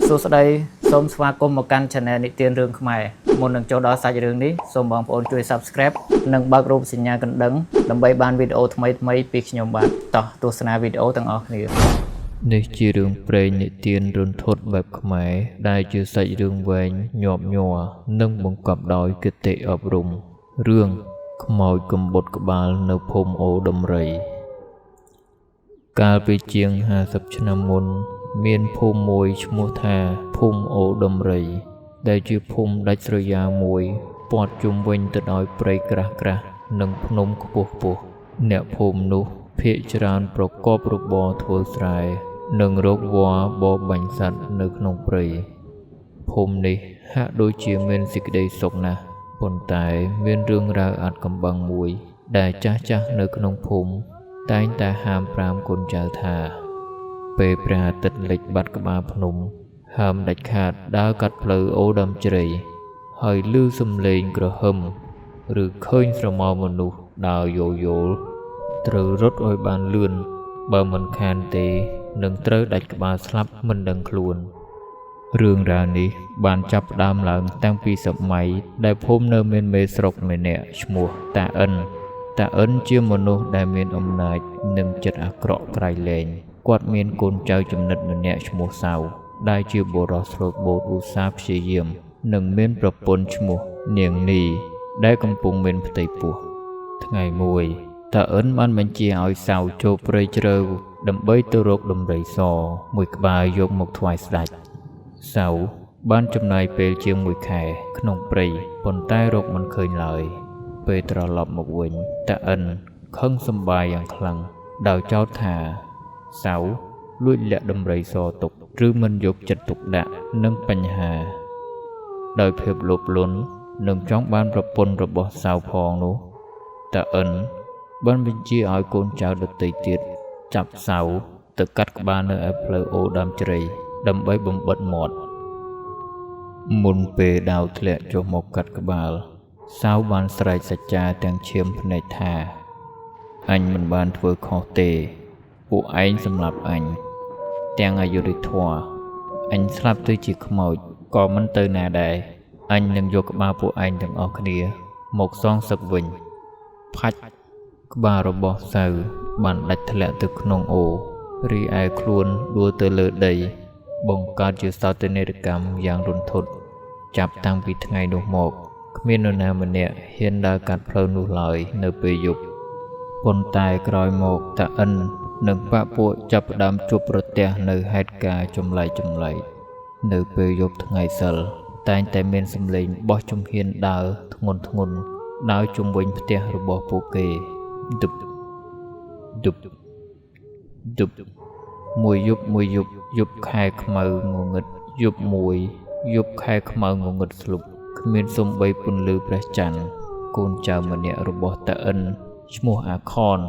សួស្តីសូមស្វាគមន៍មកកាន់ Channel និទានរឿងខ្មែរមុននឹងចូលដល់សាច់រឿងនេះសូមបងប្អូនជួយ Subscribe និងបើករូបសញ្ញាកណ្ដឹងដើម្បីបានវីដេអូថ្មីៗពីខ្ញុំបាទតោះទស្សនាវីដេអូទាំងអស់គ្នា នេះជារឿងព្រេងនិទានរន្ធត់បែបខ្មែរដែលជាសាច់រឿងវែងញាប់ញ័រនិងបង្កប់ដោយគតិអប់រំរឿងខ្មោចកំបុតក្បាលនៅភូមិអូរដំរី កាលពីជាង50ឆ្នាំមុន មានភូមិមួយឈ្មោះថាភូមិអូរដំរី ដែលជាភូមិដាច់ស្រយាលមួយព័ទ្ធជុំវិញទៅដោយព្រៃក្រាស់ៗនិងភ្នំខ្ពស់ៗអ្នកភូមិនោះភាគច្រើនប្រកបរបរធ្វើស្រែ និងរកវល្លិបរបាញ់សត្វនៅក្នុងព្រៃ ភូមិនេះហាក់ដូចជាមានសេចក្តីសុខណាស់ប៉ុន្តែមានរឿងរ៉ាវអាថ៌កំបាំងមួយ ដែលចាស់ៗនៅក្នុងភូមិតែងតែហាមប្រាមកូនចៅថា ពេលព្រះអាទិត្យលិចបាត់ក្បាលភ្នំ ហាមដាច់ខាតដើរកាត់ផ្លូវអូរដើមជ្រៃ ហើយឮសំឡេងគ្រហឹម ឬឃើញស្រមោលមនុស្សដើរយោលៗត្រូវរត់ឲ្យបានលឿនបើមិនខានទេនឹងត្រូវដាច់ក្បាលស្លាប់មិនដឹងខ្លួន រឿងរ៉ាវនេះបានចាប់ផ្ដើមឡើងតាំងពីសម័យដែលភូមិនៅមានមេស្រុកម្នាក់ឈ្មោះតាអិនតាអិនជាមនុស្សដែលមានអំណាចនិងចិត្តអាក្រក់ក្រៃលែងគាត់មានកូនចៅចំណិតម្នាក់ឈ្មោះសៅដែលជាបុរសស្លូតបូតឧស្សាហ៍ព្យាយាមនិងមានប្រពន្ធឈ្មោះនាងនីដែលកំពុងមានផ្ទៃពោះថ្ងៃមួយតាអិនបានបញ្ជាឲ្យសៅចូលព្រៃជ្រៅដើម្បីទៅរកដំរីសមួយក្បាលយកមកថ្វាយស្ដេច សៅបានចំណាយពេលជាងមួយខែក្នុងព្រៃប៉ុន្តែរកមិនឃើញឡើយពេលត្រឡប់មកវិញតាអិនខឹងសម្បាយ៉ាងខ្លាំងដោយចោទថាសៅលួចលាក់ដំរីសទុកឬមិនយកចិត្តទុកដាក់នឹងបញ្ហាដោយភាពលោភលន់និងចង់បានប្រពន្ធរបស់សៅផងនោះតាអិនបានបញ្ជាឲ្យកូនចៅដទៃទៀតចាប់សៅទៅកាត់ក្បាលនៅឯផ្លូវអូរដើមជ្រៃដើម្បីបំបិទមាត់មុនពេលដាវធ្លាក់ចុះមកកាត់ក្បាលសៅបានស្រែកសច្ចាទាំងឈាមភ្នែកថាអញមិនបានធ្វើខុសទេពួកឯងសម្លាប់អញទាំងអយុត្តិធម៌អញស្លាប់ទៅជាខ្មោចក៏មិនទៅណាដែរអញនឹងយកក្បាលពួកឯងទាំងអស់គ្នាមកសងសឹកវិញផាច់ក្បាលរបស់សៅបានដាច់ធ្លាក់ទៅក្នុងអូររីឯខ្លួនដួលទៅលើដីបង្កើតជាសោកនាដកម្មយ៉ាងរន្ធត់ចាប់តាំងពីថ្ងៃនោះមកគ្មាននរណាម្នាក់ហ៊ានដើរកាត់ផ្លូវនោះឡើយនៅពេលយប់ប៉ុន្តែក្រោយមកតាអិននិងបក្សពួកចាប់ផ្ដើមជួបប្រទះនៅហេតុការណ៍ចម្លែកៗនៅពេលយប់ថ្ងៃសិលតែងតែមានសំឡេងបោះជំហានដើរធ្ងន់ៗដើរជុំវិញផ្ទះរបស់ពួកគេឌឹបឌឹបឌឹបមួយយប់មួយយប់យប់ខែខ្មៅងងឹតយប់មួយយប់ខែខ្មៅងងឹតស្លុបគ្មានសំបីពន្លឺព្រះច័ន្ទកូនចៅម្នាក់របស់តាអិនឈ្មោះអាខន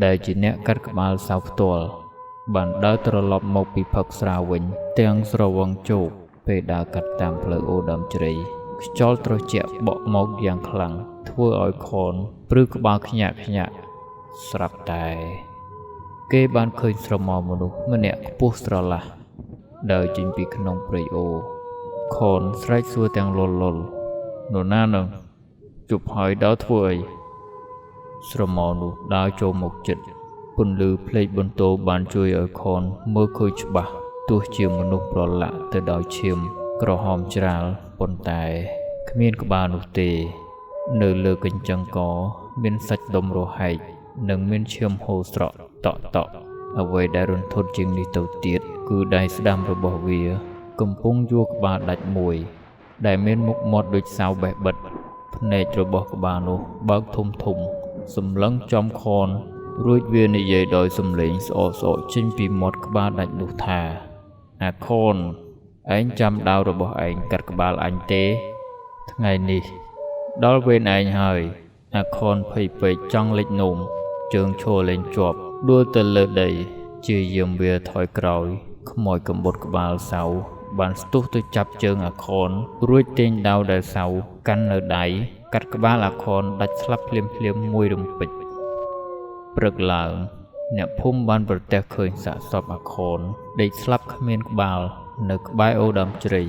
ដែលជាអ្នកកាត់ក្បាលសៅផ្ទាល់បានដើរត្រឡប់មកពីផឹកស្រាវិញទាំងស្រវឹងជោគពេលដើរកាត់តាមផ្លូវអូរដើមជ្រៃខ្យល់ត្រជាក់បក់មកយ៉ាងខ្លាំងធ្វើឲ្យខនព្រឺក្បាលខ្ញាក់ខ្ញាក់ស្រាប់តែគេបានឃើញស្រមោលមនុស្សម្នាក់ខ្ពស់ស្រឡះដើរចេញពីក្នុងព្រៃអូរខនស្រែកសួរទាំងលលលនរណានឹងជប់ហើយដើរធ្វើអីស្រមោលនោះដើរចូលមកចិត្តពន្លឺភ្លេចបន្ទោបានជួយឲ្យខនមើលឃើញច្បាស់ទោះជាមនុស្សប្រឡាក់ទៅដោយឈាមក្រហមច្រាលប៉ុន្តែគ្មានក្បាលនោះទេនៅលើកញ្ចឹងកមានសាច់ដុំរហែកនិងមានឈាមហូរស្រក់តក់តក់អ្វីដែលរន្ធត់ជាងនេះទៅទៀតគឺដៃស្ដាំរបស់វាកំពុងយួរក្បាលដាច់មួយដែលមានមុខមាត់ដូចសៅបេះបិទភ្នែករបស់ក្បាលនោះបើកធំធំសម្លឹងចំខនរួចវានិយាយដោយសំឡេងស្អកៗចេញពីមាត់ក្បាលដាច់នោះថាអាខនឯងចាំដាវរបស់ឯងកាត់ក្បាលអញទេថ្ងៃនេះដល់វេនឯងហើយអាខនភ័យពេកចង់លិចនោមជើងឈរលែងជាប់ដួលទៅលើដីជាយាមវាថយក្រោយខ្មោចកំបុតក្បាលសៅបានស្ទុះទៅចាប់ជើងអាខនរួចទាញដាវដែលសៅកាន់នៅដៃកាត់ក្បាលអាខនដាច់ស្លាប់ភ្លាមៗមួយរំពេចព្រឹកឡើងអ្នកភូមិបានប្រទះឃើញសាកសពអាខនដេកស្លាប់គ្មានក្បាល នៅក្បែរអូដើមជ្រៃ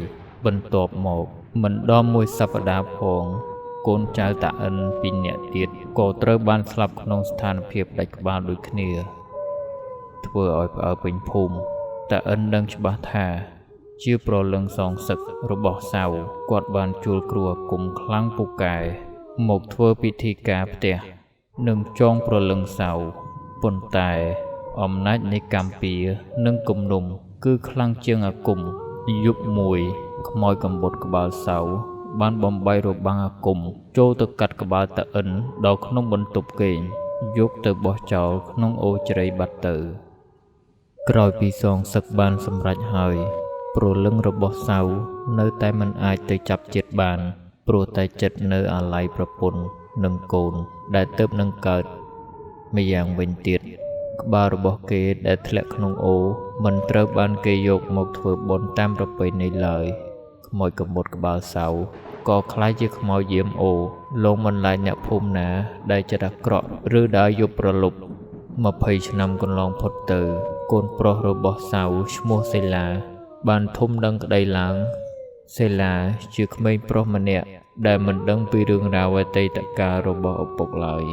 បន្ទាប់មកមិនដល់មួយសប្តាហ៍ផងកូនចៅតាអិនពីរនាក់ទៀតក៏ត្រូវបានស្លាប់ក្នុងស្ថានភាពដាច់ក្បាលដូចគ្នាធ្វើឲ្យផ្អើលពេញភូមិតាអិនដឹងច្បាស់ថាជាប្រលឹងសងសឹករបស់សៅគាត់បានជួលគ្រូអាគមខ្លាំងពូកែមកធ្វើពិធីការផ្ទះនិងចងប្រលឹងសៅប៉ុន្តែអំណាចនៃកម្មពៀនិងគំនុំគឺខ្លាំងជាងអាគមយប់មួយខ្មោចកំបុតក្បាលសៅបានបំបីរបាំងអាគមចូលទៅកាត់ក្បាលតាអិនដល់ក្នុងបន្ទប់គេងយកទៅបោះចោលក្នុងអូរជ្រៃបាត់ទៅក្រោយពីសងសឹកបានសម្រេចហើយព្រលឹងរបស់សៅនៅតែមិនអាចទៅចាប់ជាតិបានព្រោះតែចិត្តនៅអាល័យប្រពន្ធនិងកូនដែលទើបនឹងកើតម្យ៉ាងវិញទៀតក្បាលរបស់គេដែលធ្លាក់ក្នុងអូរមិនត្រូវបានគេយកមកធ្វើបុណ្យតាមប្រពៃណីឡើយខ្មោចកំបុតក្បាលសៅក៏ក្លាយជាខ្មោចយាមអូរលងមិនឡាយអ្នកភូមិណាដែលចិត្តអាក្រក់ឬដើរយប់ប្រលប់20ឆ្នាំកន្លងផុតទៅកូនប្រុសរបស់សៅឈ្មោះសេឡាបានធំដឹងក្តីឡើងសេឡាជាក្មេងប្រុសម្នាក់ដែលមិនដឹងពីរឿងរ៉ាវអតីតកាលរបស់ឪពុកឡើយ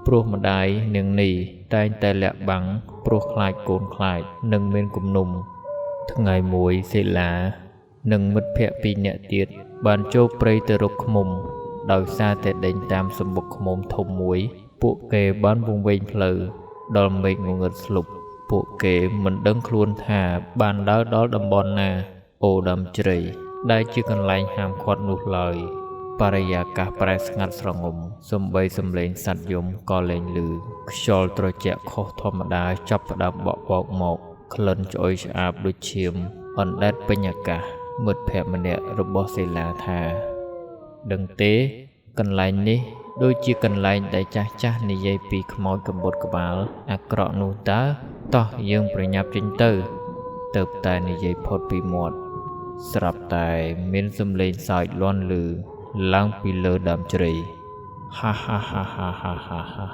ព្រោះម្ដាយនាងនេះតែងតែលាក់បាំងព្រោះខ្លាចកូនខ្លាចនិងមានគំនុំថ្ងៃមួយសេឡានិងមិត្តភក្តិពីរនាក់ទៀតបានចូលព្រៃទៅរកឃ្មុំដោយសារតែដេញតាមសម្បុកឃ្មុំធំមួយពួកគេបានវង្វេងផ្លូវដល់មេឃងងឹតស្លុបពួកគេមិនដឹងខ្លួនថាបានដើរដល់តំបន់ណាអូដើមជ្រៃដែលជាកន្លែងហាមឃាត់នោះឡើយបរិយាកាសប្រែស្ងាត់ស្រងំសំបីសំឡេងសត្វយំក៏លែងឮខ្យល់ត្រជាក់ខុសធម្មតាចាប់ផ្ដើមបក់បោកមកក្លិនច្អុយឆ្អាបដូចឈាមអណ្ដែតពេញអាកាសមិត្តភក្តិម្នាក់របស់សេឡាថាដឹងទេកន្លែងនេះដូចជាកន្លែងដែលចាស់ៗនិយាយពីខ្មោចកំបុតក្បាលអាក្រក់នោះតើតោះយើងប្រញាប់ចេញទៅទៅតែនិយាយផុតពីមាត់ស្រាប់តែមានសំឡេងសើចលាន់ឮឡើងពីលើដើមជ្រៃហាហាហាហាហាហាហា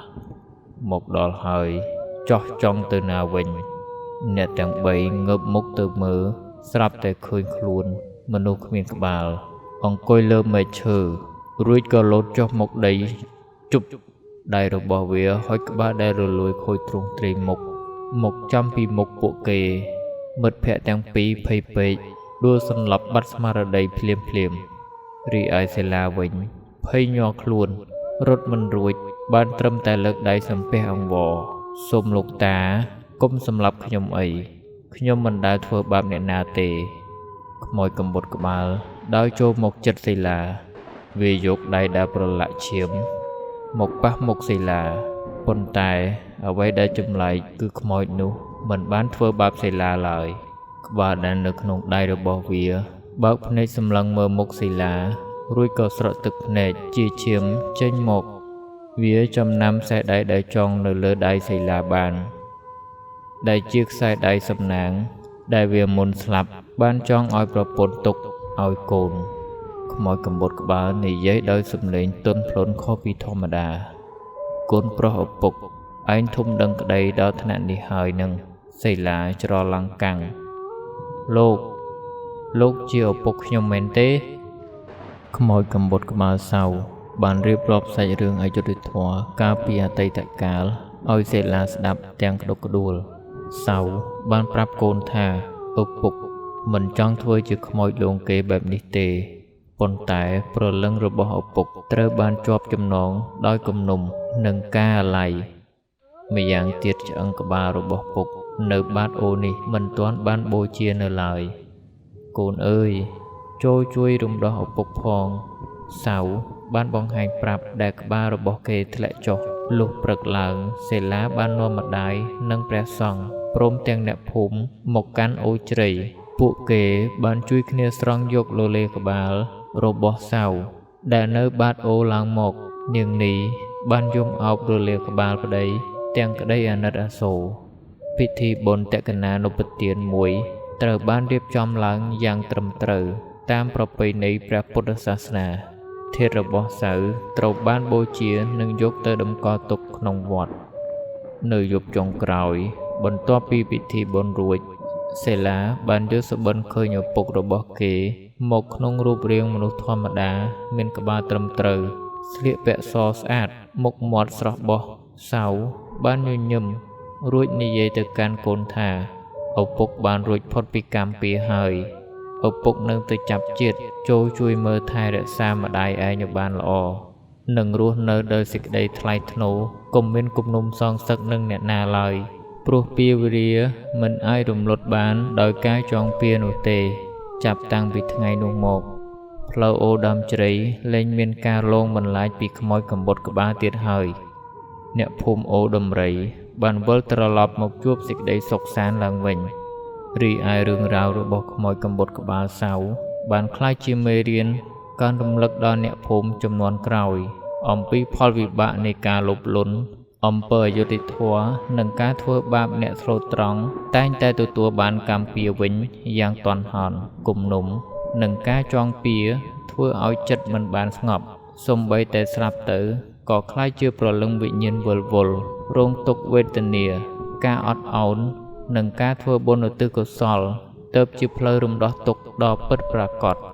មកដល់ហើយចោះចង់ទៅណាវិញអ្នកទាំងបីងើបមុខទៅមើលស្រាប់តែឃើញខ្លួនមនុស្សគ្មានក្បាលអង្គុយលើមែកឈើរួចក៏លោតចុះមកដីជប់ដៃរបស់វាហុចក្បាលដែលរលួយខូចទ្រង់ទ្រាយមុខមកចំពីមុខពួកគេមិត្តភក្តិទាំងពីរភ័យពេកដួលសន្លប់បាត់ស្មារតីភ្លាមភ្លាមរីឯសេឡាវិញភ័យញ័រខ្លួនរត់មិនរួចបានត្រឹមតែលើកដៃសំពះអង្វរសូមលោកតាកុំសម្លាប់ខ្ញុំអីខ្ញុំមិនដែលធ្វើបាបអ្នកណាទេខ្មោចកំបុតក្បាលដោយចូលមកចិត្តសេឡាវាយកដៃដែលប្រឡាក់ឈាមមកប៉ះមុខសេឡាប៉ុន្តែអ្វីដែលចម្លែកគឺខ្មោចនោះមិនបានធ្វើបាបសេឡាឡើយក្បាលដែលនៅក្នុងដៃរបស់វាបើកភ្នែកសម្លឹងមើលមុខសេឡារួចក៏ស្រក់ទឹកភ្នែកជាឈាមចេញមកវាចំណាំខ្សែដៃដែលចងនៅលើដៃសេឡាបានដែលជាខ្សែដៃសំណាងដែលវាមុនស្លាប់បានចងឲ្យប្រពន្ធទុកឲ្យកូនខ្មោចកំបុតក្បាលនិយាយដោយសំឡេងទន់ភ្លន់ខុសពីធម្មតាកូនប្រុសឪពុកឯងធំដឹងក្តីដល់ថ្នាក់នេះហើយនឹងសេឡាច្រឡំកាំងលោកជាឪពុកខ្ញុំមែនទេខ្មោចកំបុតក្បាលសៅបានរៀបរាប់សាច់រឿងអយុត្តិធម៌កាលពីអតីតកាលឲ្យសេឡាស្ដាប់ទាំងក្តុកក្តួលសៅបានប្រាប់កូនថាឪពុកមិនចង់ធ្វើជាខ្មោចលងគេបែបនេះទេប៉ុន្តែព្រលឹងរបស់ឪពុកត្រូវបានជាប់ចំណងដោយគំនុំនិងការអាល័យម្យ៉ាងទៀតឆ្អឹងក្បាលរបស់ពុកនៅបាតអូរនេះមិនទាន់បានបូជានៅឡើយកូនអើយចូលជួយរំដោះឪពុកផងសៅបានបង្ហាញប្រាប់ដែលក្បាលរបស់គេធ្លាក់ចុះលុះព្រឹកឡើងសេឡាបាននាំម្ដាយនិងព្រះសង្ឃព្រមទាំងអ្នកភូមិមកកាន់អូរជ្រៃពួកគេបានជួយគ្នាស្រង់យកលលេក្បាលរបស់សៅដែលនៅបាតអូរឡើងមកនាងនេះបានយំអោបរលាក្បាលប្តីទាំងក្តីអាណិតអាសូរពិធីបុណ្យតក្កណានុបទានមួយត្រូវបានរៀបចំឡើងយ៉ាងត្រឹមត្រូវតាមប្រពៃណីព្រះពុទ្ធសាសនាធាតុរបស់សៅត្រូវបានបូជានិងយកទៅតម្កល់ទុកក្នុងវត្តនៅយប់ចុងក្រោយបន្ទាប់ពីពិធីបុណ្យរួច សិលាបានយល់សុបិនឃើញឪពុករបស់គេមកក្នុងរូបរាងមនុស្សធម្មតាមានក្បាលត្រឹមត្រូវស្លៀកពាក់សស្អាតមុខមាត់ស្រស់បោះសៅបានញញឹមរួចនិយាយទៅកាន់កូនថាឪពុកបានរួចផុតពីកម្មពៀរហើយឪពុកនឹងទៅចាប់ជាតិចូលជួយមើលថែរក្សាម្ដាយឯងឲ្យបានល្អនិងរស់នៅដោយសេចក្តីថ្លៃថ្នូរកុំមានគំនុំសងសឹកនឹងអ្នកណាឡើយព្រោះពៀរវេរាមិនអាចរំលត់បានដោយការចងពៀរនោះទេចាប់តាំងពីថ្ងៃនោះមកផ្លូវអូដើមជ្រៃលែងមានការលងបន្លាចពីខ្មោចកំបុតក្បាលទៀតហើយអ្នកភូមិអូដំរីបានវិលត្រឡប់មកជួបសេចក្តីសុខសាន្តឡើងវិញរីឯរឿងរ៉ាវរបស់ខ្មោចកំបុតក្បាលសៅបានក្លាយជាមេរៀនការរំលឹកដល់អ្នកភូមិជំនាន់ក្រោយអំពីផលវិបាកនៃការលោភលន់អំពើអយុត្តិធម៌និងការធ្វើបាបអ្នកស្លូតត្រង់តែងតែទទួលបានកម្មពៀរវិញយ៉ាងទាន់ហន់គំនុំនិងការចងពៀរធ្វើឲ្យចិត្តមិនបានស្ងប់សូម្បីតែស្លាប់ទៅក៏ក្លាយជាព្រលឹងវិញ្ញាណវិលវល់រងទុក្ខវេទនាការអត់ឱននិងការធ្វើបុណ្យឧទ្ទិសកុសលទើបជាផ្លូវរំដោះទុក្ខដ៏ពិតប្រាកដ។